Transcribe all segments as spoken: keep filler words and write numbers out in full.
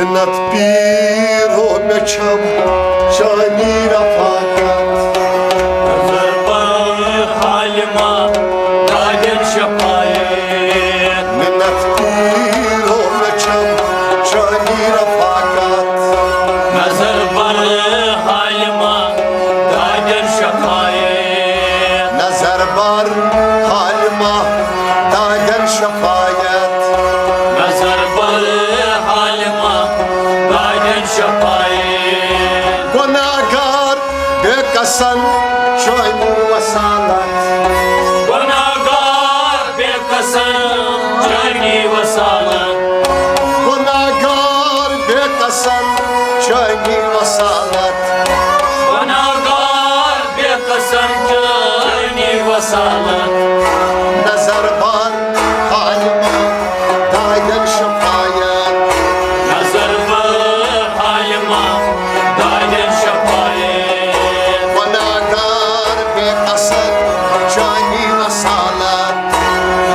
منت پیرو مےٚ چھم چانی رفاقت۔ نظر بر حالمہ دادٮ۪ن شفایت۔ منت پیرو مےٚ چھم چانی رفاقت۔ نظر بر حالمہ دادٮ۪ن شفایت۔ نظر بر حالمہ دادٮ۪ن شفایت۔ نظر بر حالمہ دادٮ۪ن شفایت۔ گناہگار بے کسن چٲنی وسالت۔ گناہگار بے کسن چٲنی وسالت۔ گناہگار بے کسن چٲنی وسالت۔ گناہگار بے کسن چٲنی وسالت۔ نظر بر حالمہ دادٮ۪ن شفایت۔ نظر بر حالمہ دادٮ۪ن شفایت۔ گناہگار بے کسن چٲنی وسالت۔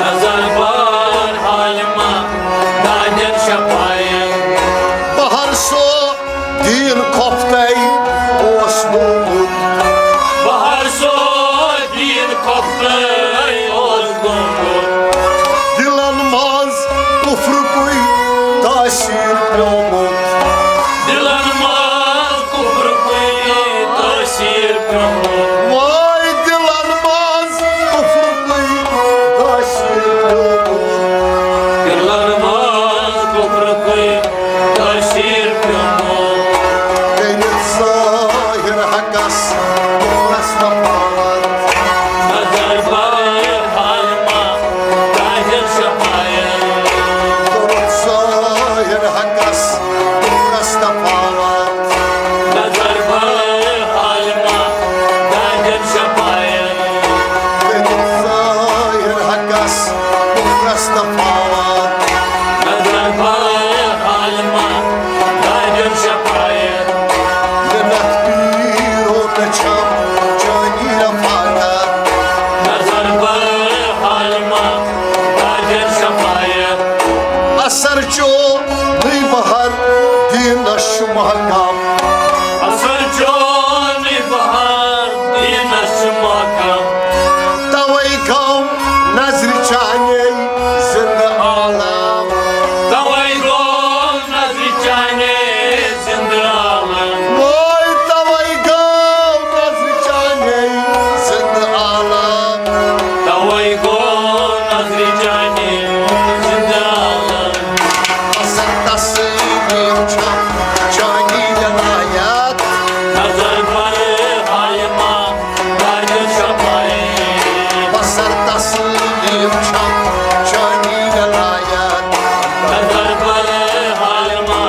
نظر بر حالمہ دادٮ۪ن شفایت۔ بہر سو دین کھۄفتَے اوس گوٚمُت۔ بہر سو دین کھۄفتَے اوس گوٚمُت۔ دلن منٛز کفرکُے تاثیر پیومُت۔ دلن منٛز کفرکُے تاثیر پیومُت۔ وٲے دلن منٛز کفرکُے تاثیر پیومُت۔ دلن منٛز کفرکُے تاثیر پیومُت۔ کٔرِتھ ظٲہِر حقس کفرس تفاوت۔ نظر بر حالمہ دادٮ۪ن شفایت۔ کٔرِتھ ظٲہِر حقس کفرس تفاوت۔ نظر بر حالمہ دادٮ۪ن شفایت۔ کٔرِتھ ظٲہِر حقس کفرس تفاوت۔ نظر بر حالمہ دادٮ۪ن شفایت۔ منت پیرو مےٚ چھم چٲنی رفاقت۔ نظر بر حالمہ دادٮ۪ن شفایت۔ اثر چو نی بہر دینس چھُ محکم۔ اثر چو نی بہر دینس چھُ محکم۔ توے گوٚو نظرِ چانے زندٕ عالم۔ توے گوٚو نظرِ چانے زندٕ عالم۔ وٲے توے گوٚو نظرِ چانے زندٕ عالم۔ توے گوٚو نظرِ چانے زندٕ عالم۔ بسر تسلیم چھم چانی ولایت۔ نظر بر حالمہ دادٮ۪ن شفایت۔ بسر تسلیم چھم چانی ولایت۔ نظر بر حالمہ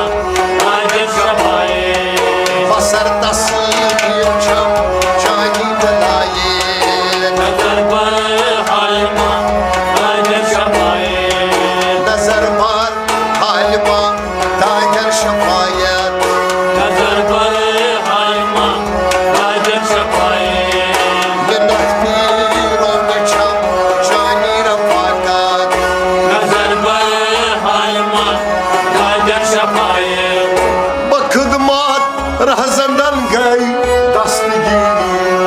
دادٮ۪ن شفایت۔ بسر تسلیم چھم چانی ولایت۔ نظر بر حالمہ دادٮ۪ن شفایت۔ نظر بر حالمہ دادٮ۪ن شفایت۔ نظر بر حالمہ دادٮ۪ن شفایت۔ منت پیرو مےٚ چھم چانی رفاقت۔ نظر بر حالمہ دادٮ۪ن شفایت۔ بخدمت رہزندن گٔے دستگیری۔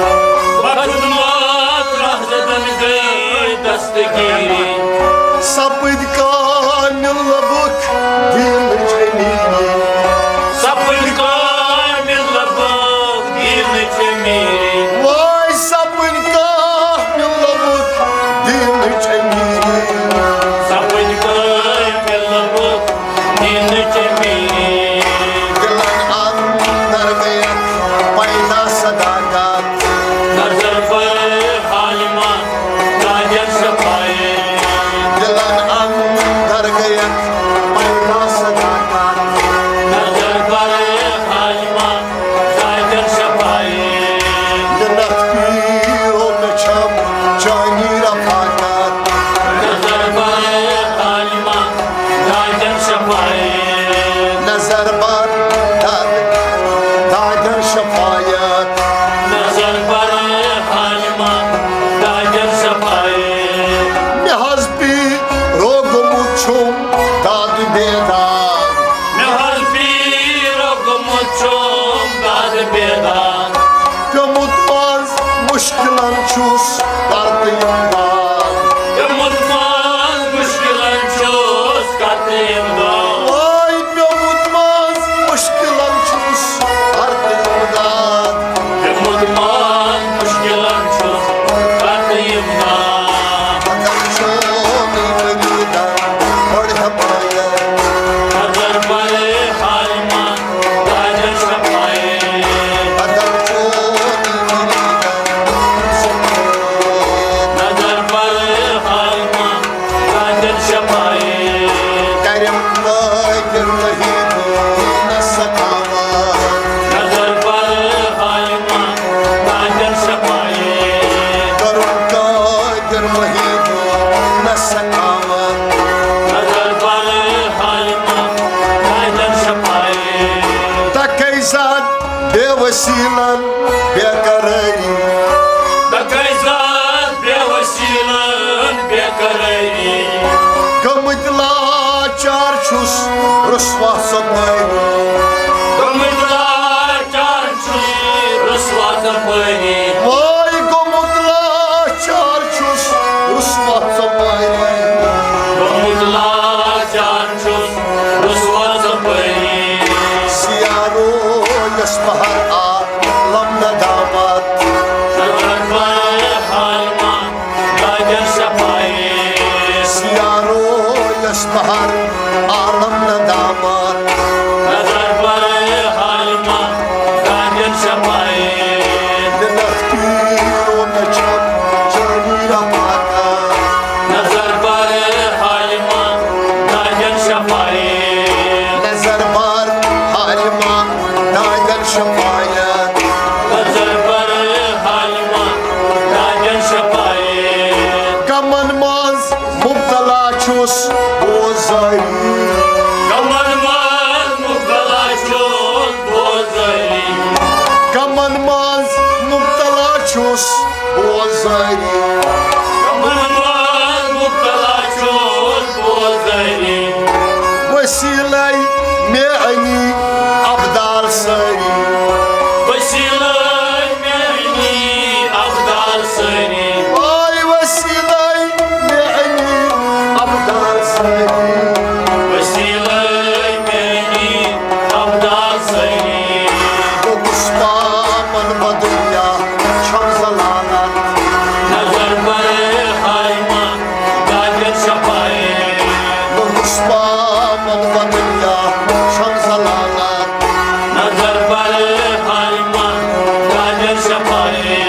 بخدمت رہزندن گٔے دستگیری۔ سپٕدۍ کامل لبُک دینٕچ امیری۔ سپٕدۍ کامل لبُک دینٕچ امیری۔ وٲے سپٕدۍ کامل لبُک دینٕچ امیری۔ سپٕدۍ کامل لبُک دینٕچ امیری۔ دلن اندر گٔیکھ پیدا صداقت۔ نظر بر حالمہ دادٮ۪ن شفایت۔ دلن اندر گٔیکھ پیدا صداقت۔ نظر بر حالمہ دادٮ۪ن شفایت۔ منت پیرو مےٚ چھم چانی رفاقت۔ نظر بر حالمہ دادٮ۪ن شفایت۔ بیدار۔ پیوٚمُت منٛز مُشکِلن چھُس کرتہٕ اِمداد۔ پیوٚمُت منٛز مُشکِلن چھُس کرتہٕ اِمداد۔ وٲے پیوٚمُت منٛز مُشکِلن چھُس کرتہٕ اِمداد۔ پیوٚمُت منٛز مُشکِلن چھُس کرتہٕ اِمداد۔ مگر چون مریدن بڑ حمایت۔ نظر پر حال ما بے وسیلن بے قراری۔ تکے زاد بے وسیلن بے قراری۔ گٔمٕتۍ لاچار چھُس رسوا ژۄپٲری۔ گٔمٕتۍ لاچار چھُس رسوا ژۄپٲری۔ وٲے گوٚمُت لاچار چھُس رسوا ژۄپٲری۔ گوٚمُت لاچار چھُس رسوا ژۄپٲری۔ سیارو یس بہر عالم ندامت۔ نظر پر حال ما دادن شفائی۔ سیارو یس بہر عالم ندامت۔ نظر پر حال ما دادن شفائی۔ دلس پیرو نچم چلی رفاقت۔ نظر پر حال ما دادن شفائی۔ نظر پر حال ما دادن شفاعت۔ نظر پر حال ما دادن شفائی۔ غمن منٛز مبتلا چھُس بوزٲری۔ غمن منٛز مبتلا چھُس بوزٲری۔ غمن منٛز مبتلا چھُس بوزٲری۔ غمن منٛز مبتلا چھُس بوزٲری۔ وسیلے میٲنی ابدال سٲری۔ وسیلے میٲنی ابدال سٲری۔ آے وسیلے میٲنی ابدال سٲری۔ وسیلے میٲنی ابدال سٲری۔ بہٕ گوٚژھ پامن بدُنیا چھم ضلالت۔ نظر پر حال ما دادن شفائی۔ بہٕ گوٚژھ پامن بدُنیا چھم ضلالت۔ نظر پر حال ما دادن شفائی۔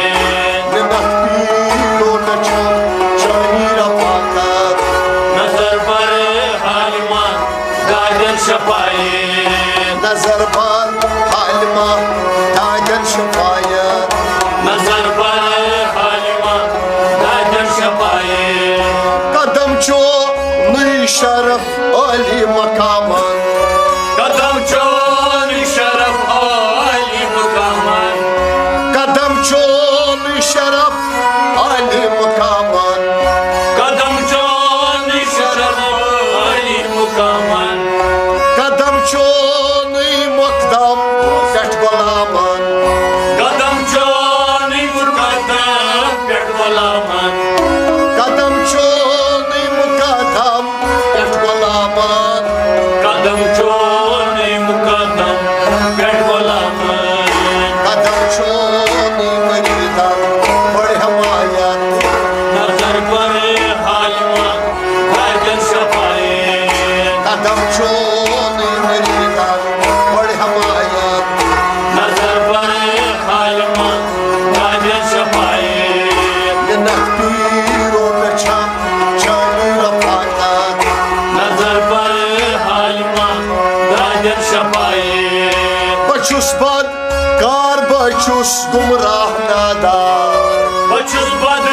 مےٚ نتھ پیٖرو نہ چھم چٲنی رفاقت۔ نظر پر حال ما دادن شفائی۔ نظر پر حال ما دادن شفاعت۔ نظر پر حال ما دادن شفائی۔ قدم چونُے شرف عالی مقامن۔ قدم چونُے شرف عالی مقامن۔ قدم چونُے شرف عالی مقامن۔ قدم چونُے شرف عالی مقامن۔ قدم چونُے مقدم پٮ۪ٹھ غلامن۔ قدم چونُے مقدم پٮ۪ٹھ غلامن۔ قدم چونُے مقدم پٮ۪ٹھ غلامن۔ قدم چونُے مقدم پٮ۪ٹھ غلامن۔ قدم چونُے مریدن بڑ حمایت۔ نظر پر حال ما دادن شفائی۔ قدم چونُے مریدن بڑ حمایت۔ نظر پر حال ما دادن شفائی۔ مےٚ نتھ پیٖرو نہ چھم چٲنی رفاقت۔ نظر پر حال ما دادن شفائی۔ بہٕ چھُس بد کار، بہٕ چھُس گمراہ نادان۔ بہٕ چھُس بد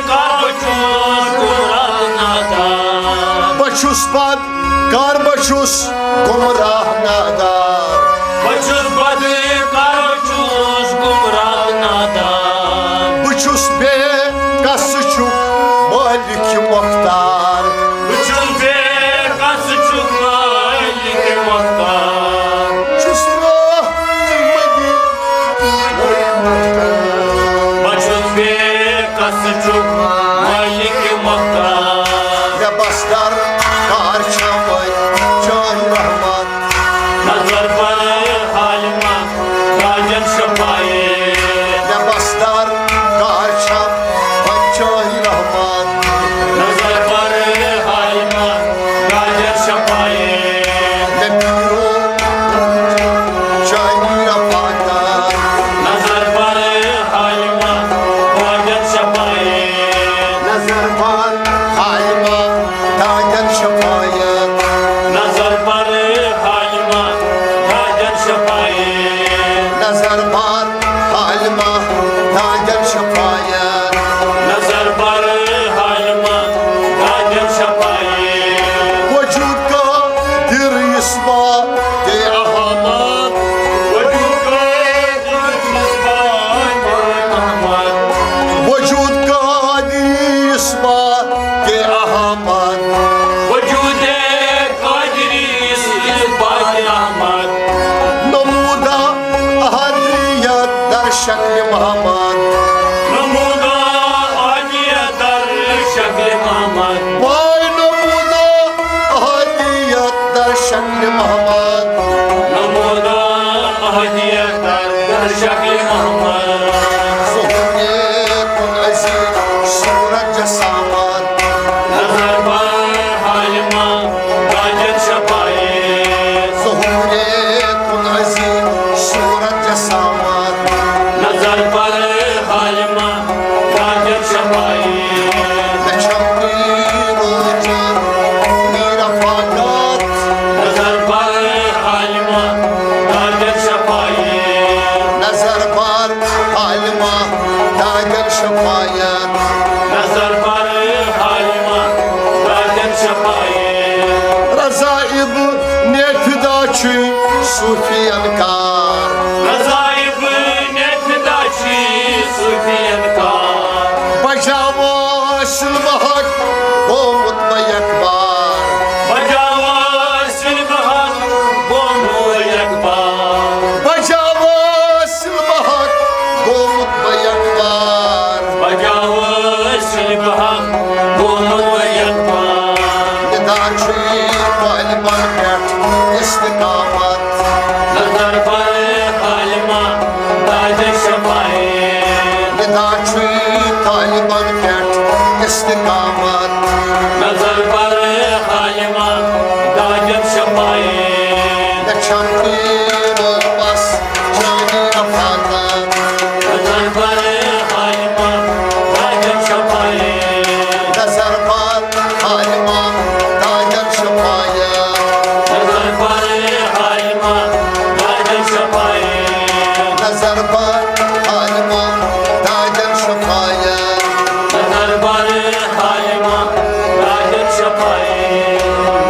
کار، بہٕ چھُس گمراہ نادان۔ بہٕ چھُس بد کار، بہٕ چھُس گمراہ نادان۔ بہٕ چھُس بد کار، بہٕ چھُس گمراہ نادان۔ بہٕ چھُس بے کس چھُکھ مٲلِک مۄختار۔ بہٕ چھُس بے کس چھُکھ مٲلِک مۄختار۔ چھُس نہٕ مٔنٛگِتھ نظر بر حالمہ دادن شفایت۔ مےٚ بس درکار چھم وۄنۍ چٲنۍ رحمت۔ نظر بر حالمہ دادن شفایت۔ مےٚ پیٖرو چٲنۍ رفاقت۔ نظر بر حالمہ دادن شفایت۔ نظر بر حالمہ دادن شفایت۔ نظر بر حالمہ دادن شفایت۔ نظر بر حالمہ دادن شفایت۔ نظر بر حالمہ دادن شفایت۔ وجود قادر یُس ما دے احمد۔ وجود قادر یُس ما دے احمد۔ وجود قادر یُس ما دے احمد۔ وجود قادری یُس ما دے احمد۔ نمودہ احدیت در شکل محمد۔ نمودہ احدیت در شکل محمد۔ وای نمودہ احدیت در شکل محمد۔ نمودہ احدیت در شکل محمد۔ ظہور کن عظیم صورت جسامت۔ نظر بر حالمہ دادن شفایت۔ ظہور کن عظیم صورت جسامت۔ نظر بر حالمہ دادن شفایت۔ مےٚ چھم پیٖرو چٲنۍ رفاقت۔ نظر بر حالمہ دادن شفایت۔ نظر بر حالمہ دادن شفایت۔ نظر بر حالمہ دادن شفایت۔ رضا ابن فدا چھُے صوفین کار۔ رضا ابن فدا چھُے صوفین کار۔ بجاو حاصل بحق گوٚمُت بہٕ یک بار۔ بجاو حاصل بحق گوٚمُت بہٕ یک بار۔ بجاو حاصل بحق گوٚمُت بہٕ یک بار۔ بجاو حاصل بحق گوٚمُت بہٕ یک بار۔ ندا چھُے طالبن پٮ۪ٹھ استقامت۔ نظر بر حالمہ دادن شفایت۔ ندا چھُے طالبن پٮ۪ٹھ استقامت۔ نظر بر حالمہ دادن شفایت۔ مےٚ چھم پیٖرو بس چٲنی رفاقت۔ نظر بر حالمہ دادن شفایت۔ نظر بر حالمہ دادن شفایت۔ نظر بر حالمہ دادن شفایت۔ نظر بر حالمہ دادن شفایت۔ نظر بر حالمہ دادن شفایت۔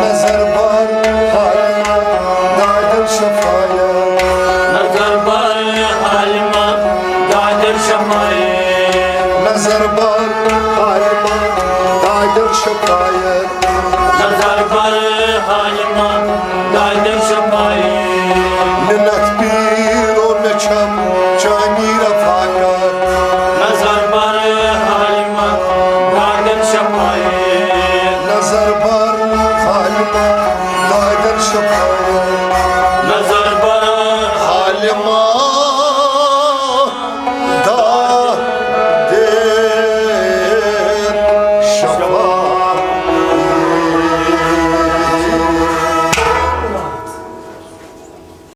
نظر بر حالمہ دادن شفایت۔ نظر بر حالمہ دادن شفایت۔ نظر بر حالمہ دادن شفایت۔ نظر بر حالمہ دادن شفایت۔ منت پیٖرو مےٚ چھم